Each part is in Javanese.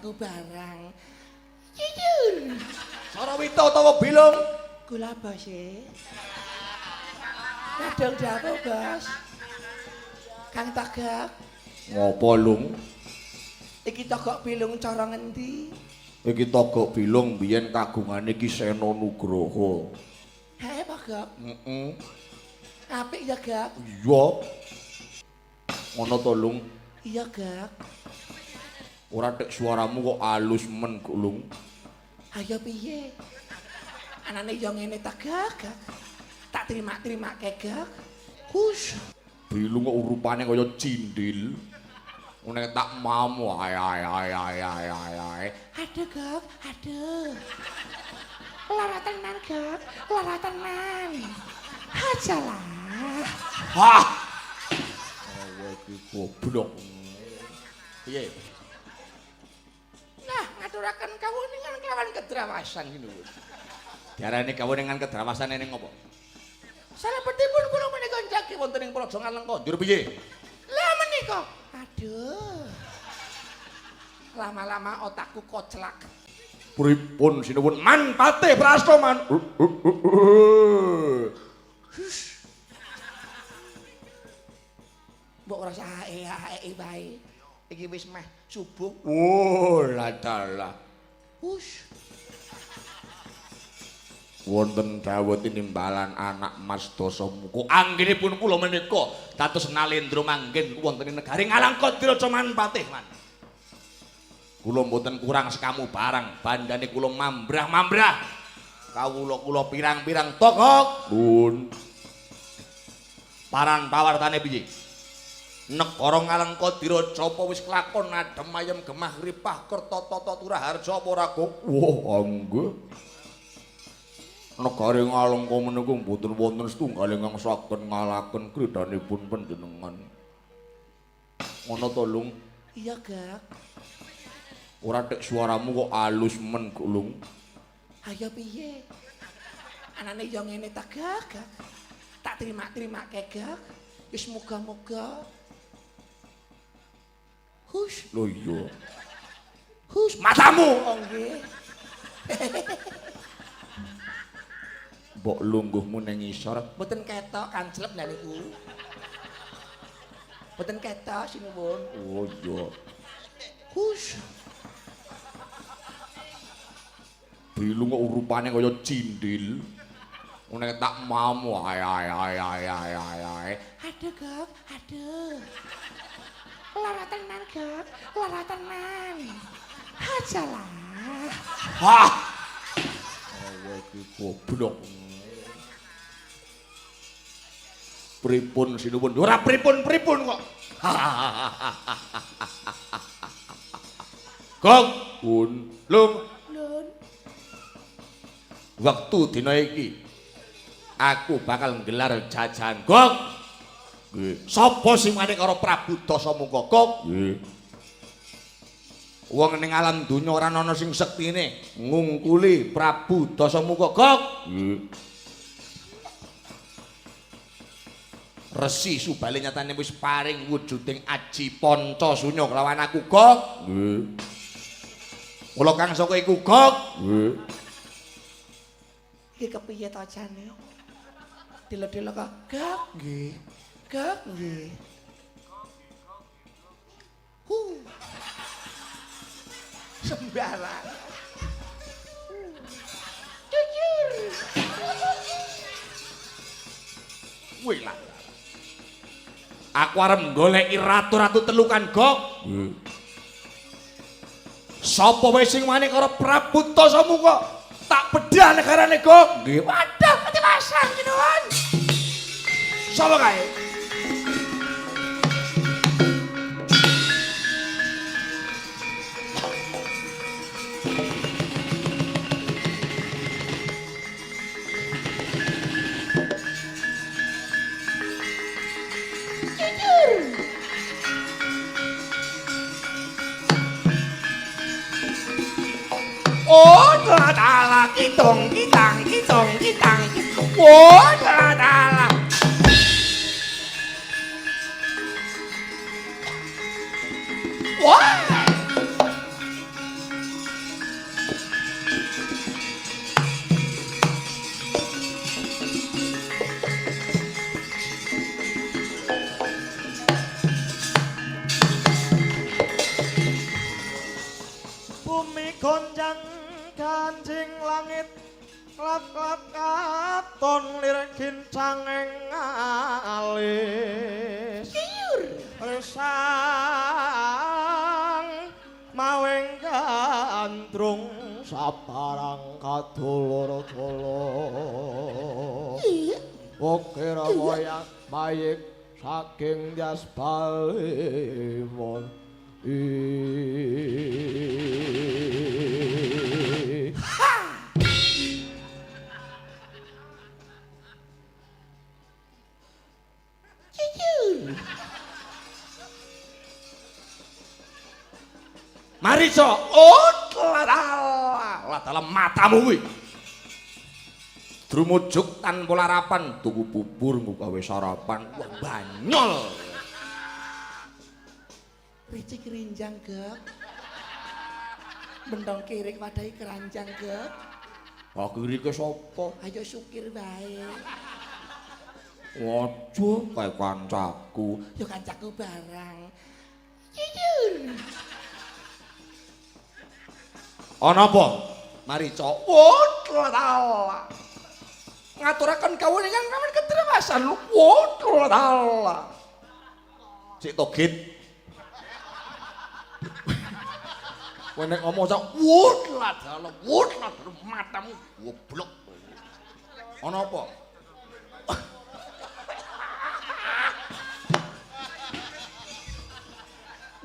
tuku barang. Jujur. Sarawita utawa Bilung? Kula bos e. Kadung dawuh, Bos. Kang Togok. Ngopo, Lung? Iki Togok Bilung cara ngendi? Iki Togok Bilung biyen kagungane Ki Sena Nugroho. Hae, Togok. Heeh. Apik ya, Gak? Iya. Ngono to, Lung? Iya, Gak. Ora tek suaramu kok alus men, Lung. Ayo piye? Anane yo ngene ta, Gak? Gak. Tak terima-terimake, Gak. Hush. Bilung kok rupane kaya cindil. Ngene tak mamu ae ae ae ae ae ae ae. Aduh, Gak. Aduh. Lara tenan, Gak. Lara tenan. Ajalah. Hah. Kowe iki goblok. Piye? Nah, ngaturaken kawuningan kelawan kedrawasan sinuwun. Diarani kawuningan kedrawasan ning ngopo? Salebetipun kula menika njagi wonten ing Praja Ngalengka. Njur piye? Lah menika. Aduh. Lama-lama otakku koclak. Pripun sinuwun manpate prasto man. Mbok ora usah ae-ae wae. Iki wis meh subuh. Oh, ladalah. Hush. Wonten dawuh tinimbalan anak Mas Dasamuka. Anggenipun kula menika dados nalendra manggen wonten ing negari Ngalengka Diraja Manpatih, Man. Kula mboten kurang sekamu barang, bandane kula mambrah-mambrah. Kawula kula pirang-pirang togok. Pun. Paran pawartane piye? Negara Ngalengka Diraja apa wis kelakon adem ayem gemah ripah kerta tata turaharja apa ora, Gong? Wah, nggih. Negari Ngalengka menika mboten wonten setunggal ingkang saged ngalaken kridhanipun panjenengan. Ngono to, Lung? Iya, Gak. Ora tek suaramu kok alus men, Lung. Ayo piye? Anane yo ngene ta, Gak? Gak. Tak terima-terimake, Gak. Wis muga-muga. Hush. Lho iya. Hush. Matamu. Oh nggih. Mbok lungguhmu ning ngisor. Mboten ketok kancelep lha niku. Mboten ketok sinuwun. Oh iya. Hush. Bilung kok rupane kaya cindil. Ngene tak mamu ae ae ae ae ae ae ae. Aduh, Gak. Aduh. Lara tenan, Gak. Lara tenan. Ajalah. Hah. Kowe iki goblok. Pripun sinuwun? Ora pripun-pripun kok. Gong, pun, lung, Lun. wektu dina iki aku bakal nggelar jajan. Gong. Nggih. Sapa sing wani karo Prabu Dasamuka? Gong. Nggih. Wong ning alam donya ora ana sing sektine ngungkuli Prabu Dasamuka. Gong. Nggih. Resi Subali nyatane wis paring wujuding aji panca sunya kelawan aku, Gok. Nggih. Mula kang saka iku, Gok. Nggih. Iki kepiye to jane? Dilo-dilo kok. Gak, nggih. Gak, nggih. Hu. Sembarang. Jujur. Wih lah. Aku arep goleki ratu-ratu telukan, Gok. Nggih. Sapa wae sing wani karo Prabu Dasamuka? Tak bedah negarane, Gok. Nggih. Waduh, ketiwasan sinuwun. Sapa kae? Jujur. Oh, dalah kitong kitang kitong kitang. Oh, dalah. Wah. ing alis resang mawing gandrung sabarang kadulur-dulur. Ukir moyang mayik saking jas balimon. Marica, oh lah dalam matamu kuwi. Drumujuk tanpa larapan, tuku bubur nggo gawe sarapan. Wah, banyol. Ricik rinjang, Gek. Bentong kirik wadahi keranjang, Gek. Ah, kirike sapa? Ayo sukir wae. Aja kae kancaku. Ya kancaku barang. Jujur. Ana apa? Marica. Wah, ngaturaken kawuningan kawin ketrawasan. Wah, Cik togit. Kowe nek ngomong sak wah dalah wah matamu goblok. Ana apa?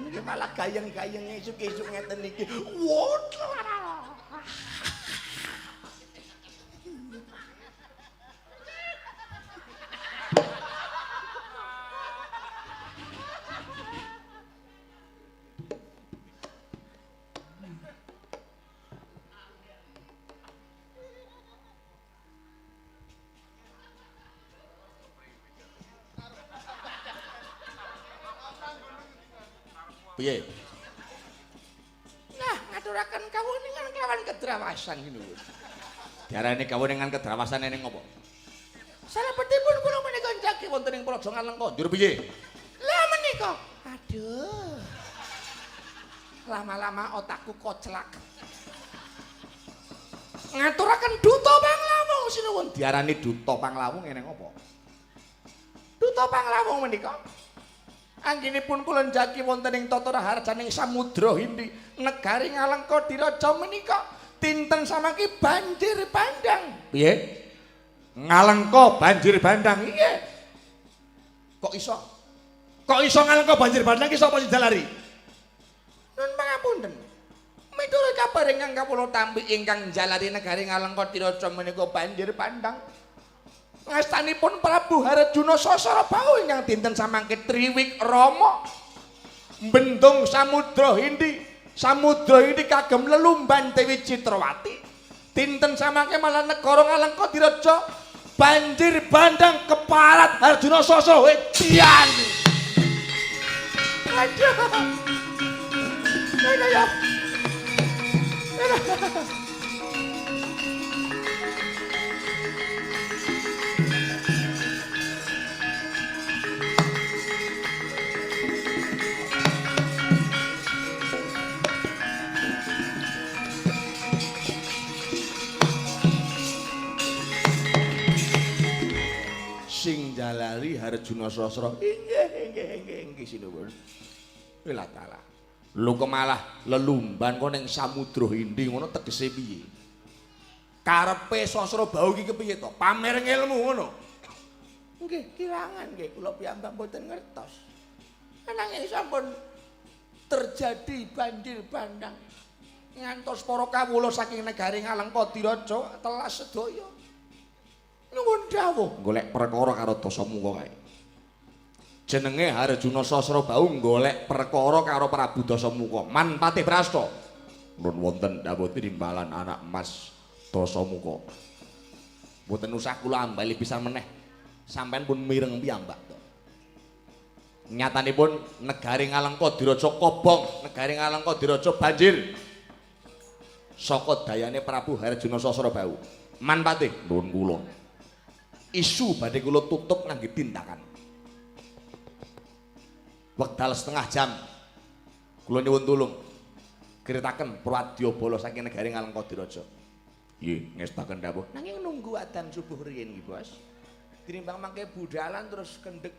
Niki malah gayeng-gayeng esuk-esuk ngeten iki. Wah. Piye? Nah, ngaturaken kawuningan kelawan kedrawasan ngene. Diarani kawuningan kedrawasan ning apa? Salebetipun kula menika njagi wonten ing Praja Ngalengka. Njur piye? Lah menika. Aduh. Lama-lama otakku koclak. Ngaturaken Duta Panglawung sinuwun. Diarani Duta Panglawung ning apa? Duta Panglawung menika anggenipun kula njagi wonten ing tata raharjaning Samudra Hindi negari Ngalengka Diraja menika dinten samangke banjir bandang. Piye? Ngalengka banjir bandang. Iya. Kok iso? Kok iso Ngalengka banjir bandang ki sapa sing jalari? Nun pangapunten. Miturut kabar ingkang kawula tampi ingkang jalari negari Ngalengka Diraja menika banjir bandang. Ngastanipun Prabu Harjuna Sasrabahu ingkang dinten samangke Triwikrama bendung Samudra Hindi. Samudra Hindi kagem lelumban Dewi Citrawati. Dinten samangke malah negara Ngalengka Diraja banjir bandang keparat Harjuna Sasra edian. Aduh. Aduh ya. Sing jalari Harjuna Sasra. Inggih, inggih, inggih, inggih sinuwun. Wilah taala. Lho kok malah lelumban kok ning Samudra Hindi ngono tegese piye? Karepe Sasrabahu iki kepiye to? Pamer ngelmu ngono. Nggih, kirangan nggih kula piyambak mboten ngertos. Ananging sampun terjadi banjir bandang. Ngantos para kawula saking negari Ngalengka Diraja telas sedaya. Nuwun dawuh golek perkara karo Dasamuka kae. Jenenge Harjuna Sasrabahu golek perkara karo Prabu Dasamuka. Man Patih Prasta. Nun wonten dawuh tinimbalan anak Mas Dasamuka. Mboten usah kula ambali pisan meneh. Sampeyan pun mireng piyambak to. Nyatanipun negari Ngalengka Diraja kobong, negari Ngalengka Diraja banjir. Saka dayane Prabu Harjuna Sasrabahu. Man Patih nuwun kula. Isu badhe kula tutup ngangge tindakan. Wekdal setengah jam kula nyuwun tulung kiritaken pradyabala saking negari Ngalengka Diraja. Nggih, ngestaken dawuh. Nanging nunggu adzan subuh riyin nggih, Bos. Tinimbang mangke budalan terus kendek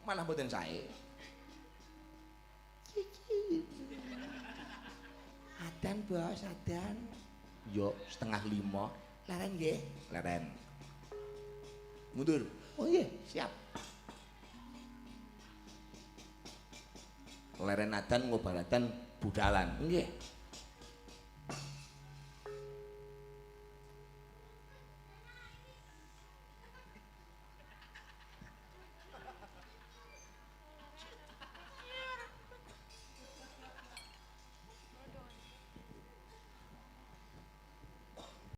malah mboten sae. Adan bos, adan. Yo 4:30. Leren nggih. Leren. Mundur. Oh iya, siap. Leren adan ngobaratan budalan. Nggih.